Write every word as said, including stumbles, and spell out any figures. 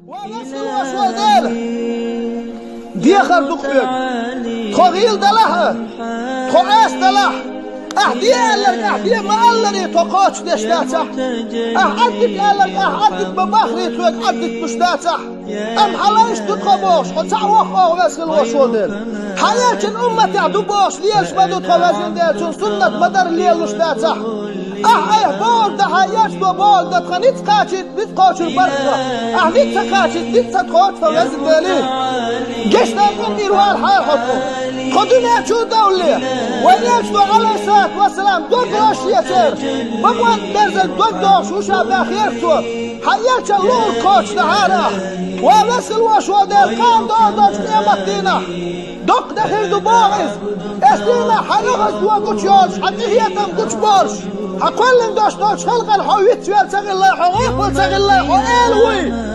Ва везан-воккха волча Дела, дехар ду-кх хьоьга. Тхо гӀийла далахь а, тхо Ӏеса далахь а, ахь де аьлларг ахь де ма алларе, тхо кхочушдеш дацахь. Ахь Ӏаддика аьлларг ахь Ӏаддика ма бахаре, тхоьга Ӏаддика луш дацахь. Амма хьан лайш ду тхо бохуш, хьо цхьаъ воккха, оха везан-воккха волча Дела. Хьан элчан умматехь ду бохуш лелаш ма ду тхо, везан Дела, цуьнан суннат ма-дарра лелалуш дацахь. Ахь айхьа бохург дан, хьан элчано бохург дан тхан ницкъ кхачийта, ницкъ кхочур бара тхо. Ахь ницкъ ца кхачийта, ницкъ ца тхоцу тхо, везан Дела. Гечдар, къинтӀера валахьара хьо тхуна. Тхо дуьнен чу а довлале, вайн элчано, Ӏалайхиссалату вассалам, дог лозуш яцара. Бакъонна берзан дог дохуш ву ша баьхкера цо. Хьан элчан лугӀург кхочушдахьара ахь. Ва везан-воккха волча Дела, кхана догӀу долчу къематдийнахь доккха де хир ду боху иза. Оцу дийнахь хьан оьгӀазло гучуйолуш, хьан къинхетам гучуболуш, хьан кхоьллина долуш долчу халкъана хьо вицвелла ца хилла, хьо гӀопал ца хилла, хьо эла вуй.